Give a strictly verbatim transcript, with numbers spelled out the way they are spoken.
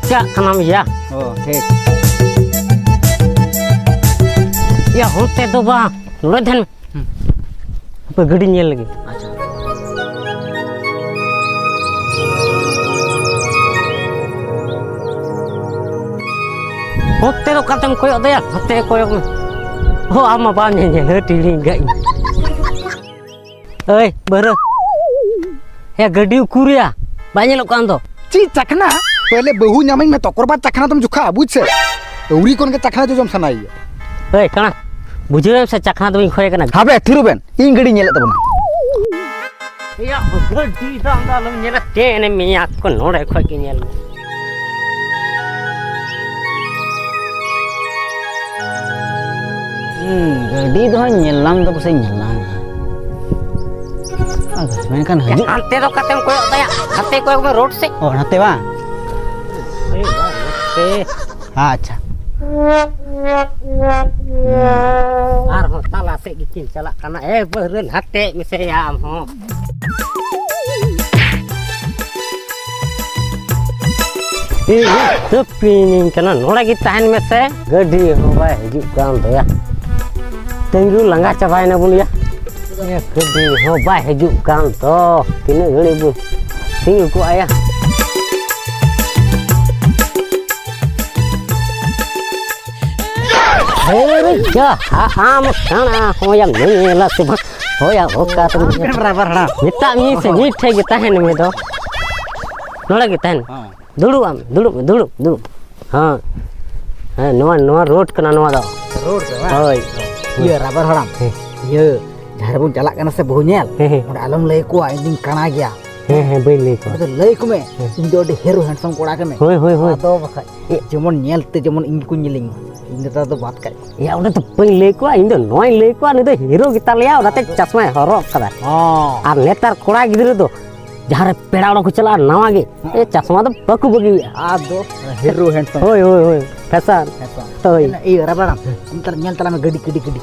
ᱪᱤᱠᱟᱹᱜ ᱠᱟᱱᱟᱢ ᱭᱟ? ᱚ, ᱴᱷᱤᱠ᱾ ᱭᱟ, ᱦᱚᱱᱛᱮ ᱫᱚ ᱵᱟᱝ, ᱱᱚᱰᱮ ᱛᱟᱦᱮᱱ ᱢᱮ᱾ ᱦᱩᱸ᱾ ᱦᱟᱯᱮ, ᱜᱟᱹᱰᱤ ᱧᱮᱞ ᱞᱮᱜᱮ᱾ ᱟᱪᱪᱷᱟ᱾ ᱦᱚᱱᱛᱮ ᱫᱚ ᱚᱠᱟᱛᱮᱢ ᱠᱚᱭᱚᱜ ᱫᱟᱭᱟ? ᱦᱟᱱᱛᱮ ᱠᱚᱭᱚᱜ ᱢᱮ᱾ ᱦᱚ, ᱟᱢ ᱢᱟ ᱵᱟᱢ ᱧᱮᱧᱮᱞ, ᱦᱟᱹᱴ, ᱦᱤᱲᱤᱧ ᱠᱟᱜ ᱤᱧ᱾ ᱮᱭ, ᱵᱟᱹᱨᱟᱹ᱾ ᱦᱮ, ᱜᱟᱹᱰᱤ ᱩᱠᱩᱨᱮᱭᱟ? ᱵᱟᱭ ᱧᱮᱞᱚᱜ ᱠᱟᱱ ᱫᱚ᱾ ᱪᱮᱫ ᱪᱟᱠᱷᱱᱟ? ᱯᱮᱦᱞᱮ ᱵᱟᱹᱦᱩ ᱧᱟᱢᱤᱧ ᱢᱮ, ᱛᱚᱠᱚᱨ ᱵᱟᱫ ᱪᱟᱠᱷᱱᱟ ᱫᱚᱢ ᱡᱚᱠᱷᱟ, ᱵᱩᱡᱽ ᱥᱮ? ᱟᱹᱣᱨᱤ ᱠᱷᱚᱱ ᱜᱮ ᱪᱟᱠᱷᱱᱟ ᱡᱚᱡᱚᱢ ᱥᱟᱱᱟᱭᱮᱭᱟ᱾ ᱮᱭ, ᱠᱟᱬᱟ, ᱵᱩᱡᱷᱟᱹᱣ ᱮᱢ ᱥᱮ, ᱪᱟᱠᱷᱱᱟ ᱫᱚ ᱵᱟᱹᱧ ᱠᱷᱚᱭ ᱠᱟᱱᱟ᱾ ᱦᱟᱵᱮ, ᱛᱷᱤᱨᱚᱜ ᱵᱮᱱ, ᱤᱧ ᱜᱟᱹᱰᱤᱧ ᱧᱮᱞᱮᱫ ᱛᱟᱵᱚᱱᱟ᱾ ᱮᱭᱟ, ᱜᱟᱹᱰᱤ ᱫᱚ ᱟᱢ ᱫᱚ ᱟᱞᱚᱢ ᱧᱮᱞᱟ, ᱪᱮᱫ ᱮᱱᱮ ᱢᱮᱭᱟ ᱠᱚ, ᱱᱚᱰᱮ ᱠᱷᱚᱡ ᱜᱮ ᱧᱮᱞ ᱢᱮ᱾ ᱦᱩᱸ, ᱜᱟᱹᱰᱤ ᱫᱚ ᱦᱟᱸᱜ ᱧᱮᱞ ᱧᱟᱢ ᱫᱚ ᱯᱟᱥᱮᱡ ᱧᱮᱞ ᱧᱟᱢ ᱜᱮᱭᱟ᱾ ᱟᱫᱚ ᱢᱮᱱᱠᱷᱟᱱ ᱦᱤᱡᱩᱜ ᱦᱟᱱᱛᱮ ᱫᱚ ᱚᱠᱟᱛᱮᱢ ᱠᱚᱭᱚᱜ ᱫᱟᱭᱟ? ᱦᱟᱱᱛᱮ ᱠᱚᱭᱚᱜ ᱢᱮ, ᱨᱳᱰ ᱥᱮᱫ᱾ ᱚ, ᱱᱟᱛᱮ ᱵᱟᱝ? ᱦᱳᱭ, ᱱᱚᱛᱮ᱾ ᱟᱪᱪᱷᱟ᱾ ᱟᱨᱦᱚᱸ ᱛᱟᱞᱟ ᱥᱮᱫ ᱜᱮᱠᱤᱱ ᱪᱟᱞᱟᱜ ᱠᱟᱱᱟ᱾ ᱮ ᱵᱟᱹᱦᱨᱟᱹ, ᱱᱟᱛᱮ ᱢᱮᱥᱮᱭᱟ ᱟᱢ ᱦᱚᱸ᱾ ᱤᱧ ᱛᱟᱹᱯᱤᱱᱤᱧ ᱠᱟᱱᱟ, ᱱᱚᱰᱮ ᱜᱮ ᱛᱟᱦᱮᱱ ᱢᱮᱥᱮ᱾ ᱜᱟᱹᱰᱤ ᱦᱚᱸ ᱵᱟᱭ ᱦᱤᱡᱩᱜ ᱠᱟᱱ ᱫᱚᱭᱟ᱾ ᱛᱤᱸᱜᱩ ᱞᱟᱸᱜᱟ ᱪᱟᱵᱟᱭᱮᱱᱟ ᱵᱚᱱ ᱭᱟ᱾ ᱮ, ᱜᱟᱹᱰᱤ ᱦᱚᱸ ᱵᱟᱭ ᱦᱤᱡᱩᱜ ᱠᱟᱱ ᱫᱚ᱾ ᱛᱤᱱᱟᱹᱜ ᱜᱷᱟᱹᱲᱤᱡ ᱵᱚᱱ ᱛᱤᱸᱜᱩ ᱠᱚᱜᱼᱟ ᱭᱟ? ᱦᱮ ᱨᱮ ᱡᱟ, ᱟ-, ᱟᱢ ᱠᱟᱬᱟ ᱦᱚᱸᱭᱟᱢ ᱧᱮᱧᱮᱞᱟ ᱥᱮ ᱵᱟᱝ? ᱦᱳᱭᱟ, ᱚᱠᱟ ᱛᱮᱢ ᱧᱮᱞᱟ? ᱨᱟᱵᱟᱨ ᱦᱟᱲᱟᱢ᱾ ᱢᱮᱛᱟᱜ ᱢᱤᱭᱟᱹᱧ ᱥᱮ, ᱢᱤᱫ ᱴᱷᱮᱡ ᱜᱮ ᱛᱟᱦᱮᱱ ᱢᱮ ᱫᱚ᱾ ᱱᱚᱰᱮ ᱜᱮ ᱛᱟᱦᱮᱱ᱾ ᱦᱚᱸ᱾ ᱫᱩᱲᱩᱵ ᱟᱢ, ᱫᱩᱲᱩᱵ ᱢᱮ, ᱫᱩᱲᱩᱵ, ᱫᱩᱲᱩᱵ᱾ ᱦᱮᱸ᱾ ᱦᱮᱸ, ᱱᱚᱣᱟ, ᱱᱚᱣᱟ ᱨᱳᱰ ᱠᱟᱱᱟ ᱱᱚᱣᱟ ᱫᱚ᱾ ᱨᱳᱰ ᱨᱮ ᱵᱟᱝ? ᱦᱳᱭ᱾ ᱤᱭᱟᱹ, ᱨᱟᱵᱟᱨ ᱦᱟᱲᱟᱢ᱾ ᱦᱮᱸ᱾ ᱤᱭᱟᱹ, ᱡᱟᱦᱟᱸ ᱨᱮᱵᱚᱱ ᱪᱟᱞᱟᱜ ᱠᱟᱱᱟ ᱥᱮ ᱵᱟᱹᱦᱩ ᱧᱮᱞ, ᱦᱮᱸ, ᱦᱮᱸ᱾ ᱚᱸᱰᱮ ᱟᱞᱚᱢ ᱞᱟᱹᱭ ᱟᱠᱚᱣᱟ ᱤᱧ ᱫᱩᱧ ᱠᱟᱬᱟ ᱜᱮᱭᱟ᱾ ᱦᱮᱸ, ᱦᱮᱸ, ᱵᱟᱹᱧ ᱞᱟᱹᱭ ᱟᱠᱚᱣᱟ᱾ ᱚᱸᱰᱮ ᱫᱚ ᱞᱟᱹᱭ ᱟᱠᱚ ᱢᱮ, ᱦᱮᱸ᱾ ᱤᱧ ᱫᱚ ᱟᱹᱰᱤ ᱦᱤᱨᱳ ᱦᱮᱱᱰᱥᱚᱢ ᱠᱚᱲᱟ ᱠᱟᱹᱱᱟᱹᱧ᱾ ᱦᱳᱭ, ᱦᱳᱭ, ᱦᱳᱭ᱾ ᱟᱫᱚ ᱵᱟᱠᱷᱟᱡ, ᱮ- ᱡᱮᱢᱚᱱ ᱧᱮᱞ ᱛᱮ ᱡᱮᱢᱚᱱ ᱤᱧ ᱜᱮᱠᱚ ᱧᱮᱞᱤᱧ ᱢᱟ᱾ ᱤᱧ ᱫᱚ ᱱᱮᱛᱟᱨ ᱫᱚ ᱵᱟᱫ ᱠᱟᱜ ᱠᱚᱣᱟ᱾ ᱮᱭᱟ, ᱚᱸᱰᱮ ᱫᱚ ᱵᱟᱹᱧ ᱞᱟᱹᱭ ᱟᱠᱚᱣᱟ, ᱤᱧ ᱫᱚ ᱱᱚᱣᱟᱧ ᱞᱟᱹᱭ ᱟᱠᱚᱣᱟ, ᱱᱩᱭ ᱫᱚ ᱦᱤᱨᱳ ᱜᱮᱛᱟ ᱞᱮᱭᱟ, ᱚᱱᱟᱛᱮ ᱪᱟᱥᱢᱟᱭ ᱦᱚᱨᱚᱜ ᱠᱟᱫᱟ᱾ ᱦᱚᱸ᱾ ᱟᱨ ᱱᱮᱛᱟᱨ ᱠᱚᱲᱟ ᱜᱤᱫᱽᱨᱟᱹ ᱫᱚ ᱡᱟᱦᱟᱸ ᱨᱮ ᱯᱮᱲᱟ ᱚᱲᱟᱜ ᱠᱚ ᱪᱟᱞᱟᱜᱼᱟ, ᱱᱟᱣᱟ ᱜᱮ, ᱦᱮᱸ᱾ ᱮ, ᱪᱟᱥᱢᱟ ᱫᱚ ᱵᱟᱠᱚ ᱵᱟᱹᱜᱤᱭᱮᱫᱼᱟ᱾ ᱟᱫᱚ ᱦᱤᱨᱳ ᱦᱮᱱᱰᱥᱚᱢ᱾ ᱦᱳᱭ, ᱦᱳᱭ, ᱦᱳᱭ, ᱯᱷᱮᱥᱚᱱ᱾ ᱦᱮᱸ ᱛᱚ᱾ ᱦᱳᱭ᱾ ᱤᱭᱟᱹ, ᱨᱟᱵᱟᱨᱟᱢ, ᱱᱮᱛᱟᱨ ᱧᱮᱞ ᱛᱟᱞᱟᱝ ᱢᱮ ᱜᱟᱹᱰᱤ, ᱜᱟᱹᱰᱤ, ᱜᱟᱹᱰᱤ᱾